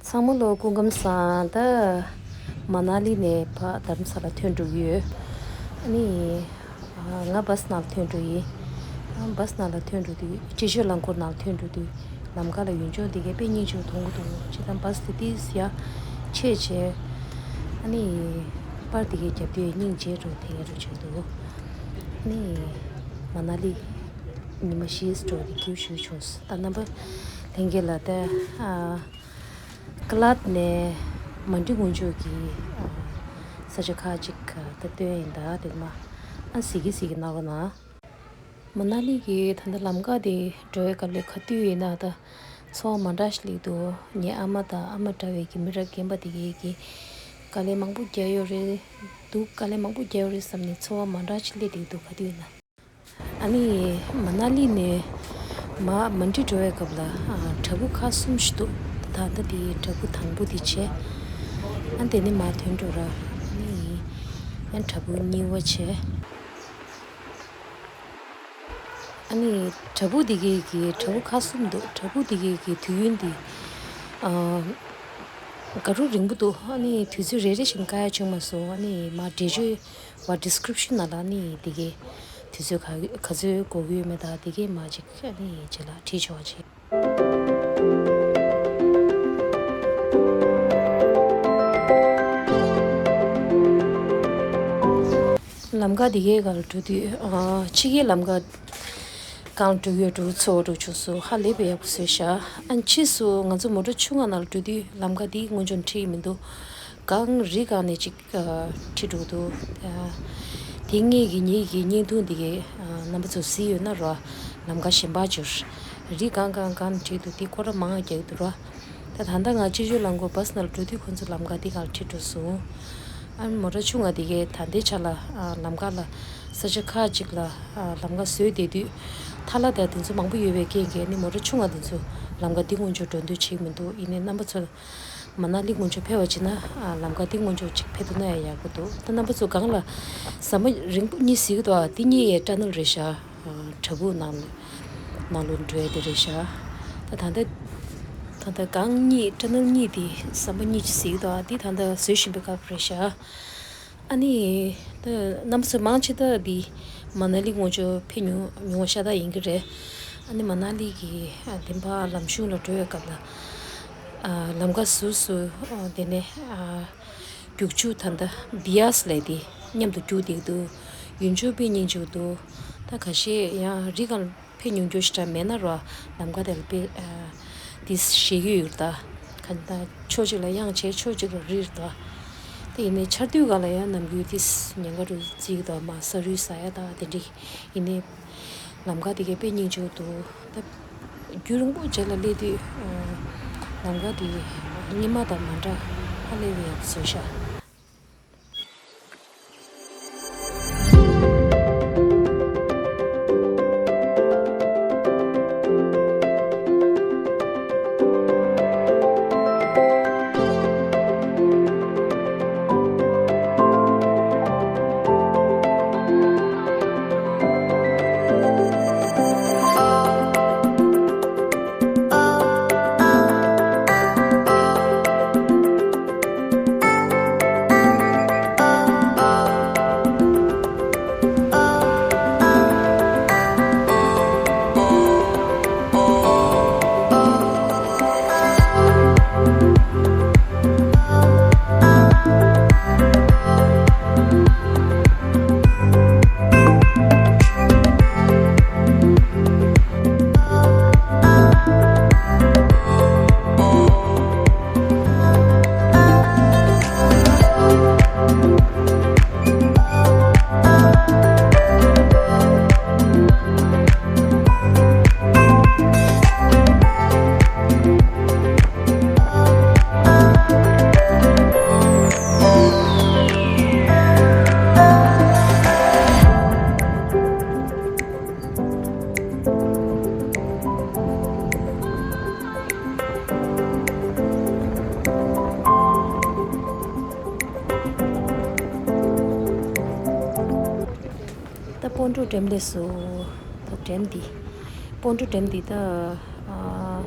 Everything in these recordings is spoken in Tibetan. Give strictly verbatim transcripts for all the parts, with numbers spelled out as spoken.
ཚང་མ་ལོ་སྐུ་ཁམས་བཟང་། ད་མ་ན་ལི་ནས་ཕར་རྡ་རམ་ས་ལ་ཐོན་འགྲོ་གི་ཡོད། ཨ་ནི་ང་བྷ་སི་ནང་ལ་ཐོན་འགྲོ་ཡིན། ཨ་བྷ་སི་ནང་ལ་ཐོན་འགྲོ་དུས་སྤྱི་སྤྱོད་རླངས་འཁོར་ནང་ལ་ཐོན་འགྲོ་དུས་ལམ་ཁ་ལ་ཡུལ་ལྗོངས་འདི་གའི་དཔེ་སྙིང་རྗེ་པོ་མཐོང་གི་འདུག་སྤྱིར་བཏང་བྷ་སི་དེ་ཏིས་ཡ་ཆེ་ཆེ། ཨ་ནི་པར་འདི་གའི་རྒྱབ་དུས་སྙིང་རྗེ་འགྲོ་དེ་གའི་འགྲོ་བྱེད་འདུག་ཨ་ནི་མ་ན་ལི་ཉི་མ་བཞི་འགྲོ་དེ་ཁྱེར་ཞུ་བྱུང་། ད་རྣམ་པ་ལྷན་རྒྱས་ལ་ད་ཨ། ཀ་ལད་ནས་མན་ཌི་སྔོན་འཇུག་གི་ས་ཆ་ཁག་ཅིག་ད་སྟོན་ཡིན། ད་དེ་མ་ཨ་གཟིགས་ཀྱི་གཟིགས་ཀྱི་གནང་རོགས་གནང་། མ་ན་ལི་གི་ད་ལྟ་ལམ་ཁ་དེ་འགྲོ་བའི་སྐབས་ལ་ག་དུས་ཡིན་ན་ད་ཚོར་བ་མ་འདྲ་ཞིག་སླེབས་འདུག་ངའི་ཨ་མ་དང་ཨ་མ་འདྲ་བའི་གི་མི་རབས་རྒན་པ་དེ་གའི་གི་དཀའ་ལས་མང་པོ་བརྒྱབ་ཡོད་རེད་འདུག་དཀའ་ལས་མང་པོ་བརྒྱབ་ཡོད་རེད་བསམ་ནས་ཚོར་བ་མ་འདྲ་ཞིག་སླེབས་བསྡད་འདུག་ག་དུས་ཡིན་ན། ཨ་ནི་མ་ན་ལི་ནས་མ་མན་ཌི་འགྲོ་བའི་སྐབས་ལ་ཨ་བྲག་ཕུག་ཁག་གསུམ་ཞིག་འདུག་ད་ལྟ་དེ་བྲག་ཕུག་དང་པོ་དེ་བྱས། ཨ་དེ་ནས་མར་ཐོན་འགྲོ་ར། ཨ་ནི་ཡང་བྲག་ཕུག་གཉིས་པ་བྱས། ཨ་ནི་བྲག་ཕུག་དེ་གའི་གི་བྲག་ཕུག་ཁག་གསུམ་འདུག་བྲག་ཕུག་དེ་གའི་གི་དུས་ཡུན་དེ་ཨ་ག་རུ་རིང་པོ་འདུག་ཨ་ནི་དུས་ཚོད་རེ་རེ་བཞིན་བཀག་ཡ་བྱུང་མ་སོང་། ཨ་ནི་མར་འགྲེལ་བརྗོད་བ་ཌི་སི་ཀི་རིབ་ཤན་ནང་ལ་ནི་དེ་གའི་དུས་ཚོད་ག་ག་ཚོད་འགོར་གྱི་ཡོད་མེད་དང་དེ་གའི་མ་ཅིག་ནི་རྗེས་ལ་བྲིས་ཆོག་ཅིག་ལམ་ཁ་དེ་གའི་སྒང་ལ་འགྲོ་དུས་ཨ་ཕྱི་རྒྱལ་ལམ་ཁ་སྒང་ལ་འགྲོ་གི་ཡོད་འགྲོ་ཚོར་འགྲོ་བྱུང་སོང་། ཧ་ལས་པའི་ཡག་པོ་བཟོས་ཤག་ཨ་ཕྱིས་སུ་ང་ཚོ་མོ་ཊ་ཆུང་ང་ནང་ལ་འགྲོ་དུས་ལམ་ཁ་དེ་སྔོན་ཆད་འཁྲིད་ཀྱི་མི་འདུག་སྒང་རི་སྒང་ནས་ཅིག་ཨ་ཁྲིད་འགྲོ་འདུག་ཨ་དེ་ངེད་ཀྱི་ཉིད་ཀྱི་བརྙན་ཐུང་འདི་གའི་ཨ་རྣམ་པ་ཚོ་གཟིགས་ཡོད་ན་རོ། ལམ་ཁ་གཞན་པ་འབྱོར། རི་སྒང་སྒང་སྒང་ཁྲིད་འདུག་དེ་ཁོ་ར་མང་རྒྱག་འདུག་རོ། ད་ད་ལྟ་ང་སྤྱི་སྤྱོད་རླངས་འཁོར་བྷ་སི་ནང་ལ་འགྲོ་དུས་ཁོ་ཚོ་ལམ་ཁ་འདི་སྒང་ལ་ཁྲིད་འགྲོ་སོང་། ཨ་མོ་ཊ་ཆུང་ང་འདི་གའི་ད་ལྟའི་ཆ་ལ་ཨ་ལམ་ཁ་ལ་ས་ཆ་ཁག་ཅིག་ལ་ཨ་ལམ་ཁ་བཟོས་བསྡད་དུས་ཐ་ལ་དང་དེ་ཚོ་མང་པོ་ཡོད་པའི་རྐྱེན་གྱིས་ནི་མོ་ཊ་ཆུང་ང་དེ་ཚོ་ལམ་ཁ་འདི་སྔོན་ཆད་འགྲོ་འདོད་བྱེད་ཀྱི་མི་འདུག་ཡིན་ནའི་རྣམ་པ་ཚོ་མ་ན་ལི་སྔོན་ཆད་ཕེབས་པ་བྱས་ན་ཨ་ལམ་ཁ་འདི་སྔོན་ཆད་ཅིག་ཕེབས་ཐུབ་ན་ཡང་ཡག་པོ་འདུག་ད་རྣམ་པ་ཚོ་སྒང་ལ་ཟམ་པ་རིང་པོ་གཉིས་གཟིགས་འདུག་ཨ་འདི་གཉིས་ཡའི་ཊ་ནལ་རེད་ཤག་བྲག་ཕུག་ནང་ནང་ལོགས་འགྲོ་ཡ་དེ་རེད་ཤག་ད་ད་ལྟ་ད་ལྟ་སྒང་གཉིས་ཊ་ནལ་གཉིས་དེ་ཟམ་པ་གཉིས་ཅིག་གཟིགས་འདུག་ཨ་འདི་ད་ལྟ་བཟོ་བཞིན་པའི་སྐབས་རེད་ཤག་ཨ་ནི་ད་རྣམ་པ་ཚོ་མང་ཆེ་ད་འདི་མ་ན་ལི་སྔོན་ཆད་ཕེབས་མྱོང་མྱོང་བ་ཤ་སྟག་ཡིན་གྱི་རེད། ཨ་ནི་མ་ན་ལི་གི་ཨ་འདི་ཕར་ལམ་གཞུང་ལ་འགྲོ་བའི་སྐབས་ལ་ཨ་ལམ་ཁ་ཟུར་ཟུར་ཨ་དེ་ནས་ཨ་རྒྱུག་ཆུ་ད་ལྟ་བི་ཡཱས་ལབ་དེ་མཉམ་དུ་རྒྱུག་བསྡད་འདུག་ཡུལ་ལྗོངས་དཔེ་སྙིང་རྗེ་པོ་འདུག་ད་ཁ་ཤས་ཡང་རི་སྒང་ཕེབས་མྱོང་རྒྱུ་ཞེ་དྲག་མེད་ན་རོ། ལམ་ཁ་དེ་ལ་དཔེ་ཨ་དེ་ཞེད་ཀྱི་ཡོད་ད། ཁ་ད་ཕྱོགས་གཅིག་ལ་གཡང་བྱས་ཕྱོགས་གཅིག་ལ་རི་རེད་ད། དེ་ཡིན་ནའི་ཆར་དུས་སྒང་ལ་ཡང་ནམ་རྒྱུན་དེ་ཉེན་ཁ་འདྲ་བོ་བརྩི་གི་འདུག་མར་ས་རུད་ཟ་ཡ་ད་དེ་འདྲ་ཡིན་ནའི། ལམ་ཁ་དེ་གའི་དཔེ་སྙིང་རྗེ་པོ་འདུག་ད་རྒྱུན་རིང་པོ་རྗེས་ལ་སླེབས་དུས་ཨ་ལམ་ཁ་དེ་སྔོན་མ་དང་མ་འདྲ་ཧ་ལས་པའི་ཡག་པོ་བཟོས་ཤག་ད་སྤོན་གྲོག་ཌེམ་སླེབས་སོང་། ད་ཌེམ་འདི་སྤོན་གྲོག་ཌེམ་འདི་ད་ཨ་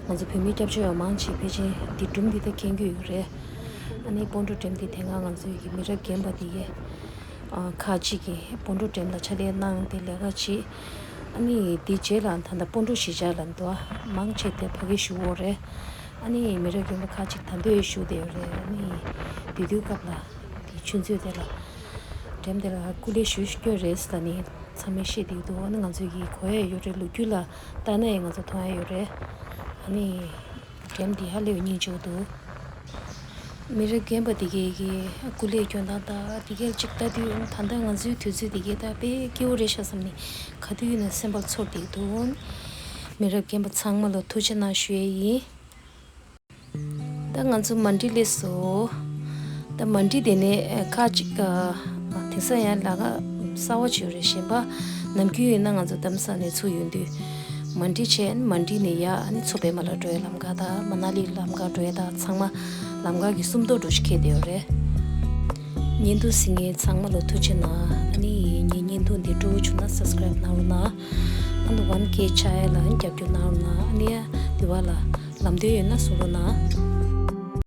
ང་ཚོ་བོད་མི་སྐྱབས་བཅོལ་བ་མང་ཆེ་ཕལ་ཆེར་འདི་སྒྲུང་འདི་ད་མཁྱེན་གྱི་ཡོད་རེད། ཨ་ནི་སྤོན་ཊོ་འགྲེམས་འདི་དེ་སྔ་ང་ཚོའི་གི་མི་རབས་རྒན་པ་འདི་གས། ཨ་ཁག་ཅིག་གིས་སྤོན་ཊོ་འགྲེམས་ལ་ཕྱག་ལས་གནང་སྟེ་ལས་ཀ་བྱེད། ཨ་ནི་དེ་རྗེས་ལ་ད་ལྟ་སྤོན་ཊོ་གཞིས་ཆགས་ལ་འདུག་ཨ་མང་ཆེ་དེ་ཕ་གི་བཞུགས་ཡོད་རེད། ཨ་ནི་མི་རབས་རྒན་པ་ཁག་ཅིག་ད་ལྟ་ཡང་བཞུགས་བསྡད་ཡོད་རེད། ཨ་ནི་དེ་དུས་སྐབས་ལ་དེ་ཆུ་མཛོད་དེ་ལ་འགྲེམས་དེ་ལ་སྐུ་ལས་ཞུ་སྐྱོན་རེད་ཟེར་ནས་ཚང་མས་བཤད་བསྡད་འདུག་ཨ་ནི་ང་ཚོས་གི་གོ་ཡ་ཡོད་རེད། ལོ་རྒྱུས་ལ་ལྟ་ན་ཡང་ང་ཚོ་མཐོང་ཡ་ཡོད་རེད། ཨ་ནི་འགྲེམས་འདི་ཧ་ལས་པའི་སྙིང་རྗེ་པོ་འདུག་མི་རབས་རྒན་པ་དེ་གས་ཀྱི་སྐུ་ལས་སྐྱོན་སྟངས་དང་དེ་གས་ཅིག་ལྟ་དུས་ད་ལྟ་ང་ཚོའི་དུས་ཚོད་དེ་གས་ད་དཔེ་སྐྱིད་པོ་རེད་ཤག་བསམ་ནས་ག་དུས་ཡིན་ན་སེམས་པ་ཚོར་བསྡད་འདུག་མི་རབས་རྒན་པ་ཚང་མ་ལ་ཐུགས་རྗེ་གནང་ཞུ་ཡས་ཡིན། ད་ང་ཚོ་མན་ཌི་སླེབས་སོང་། ད་མན་ཌི་དེ་ནས་ཁ་ཅིག་དེང་སང་ཡང་ལམ་ཁ་གསར་པ་ཅིག་ཡོད་རེད། གཞན་པ་ནམ་རྒྱུན་ཡིན་ན་ང་ཚོ་རྡ་རམ་ས་ལ་ནས་ཚུར་ཡོང་དུས་མན་ཌི་བྱས། མན་ཌི་ནས་ཡར་ཨ་ནི་མཚོ་པད་མ་ལ་འགྲོ་ཡའི་ལམ་ཁ་དང་མ་ན་ལི་ལམ་ཁ་འགྲོ་ཡ་དང་ཚང་མ་ལམ་ཁ་གི་སུམ་མདོ་འདྲ་ཞིག་འཁེལ་བསྡད་ཡོད་རེད། བརྙན་ཐུང་གཟིགས་མཁན་ཚང་མ་ལ་ཐུགས་རྗེ་གནང་། ཨ་ནི་ངའི་བརྙན་ཐུང་འདི་སྤྲོ་པོ་བྱུང་ན་སབ་སི་ཀ་རེབ་གནང་རོགས་གནང་། ཨ་ནི་ཝན་ཀེ་ཆགས་ཡ་ལ་རྒྱབ་སྐྱོར་གནང་རོགས་གནང་། ཨ་ནི་ཡ་འདི་བ་ལ་ལམ་སྟོན་ཡོད་ན་གསུང་རོགས་གནང་།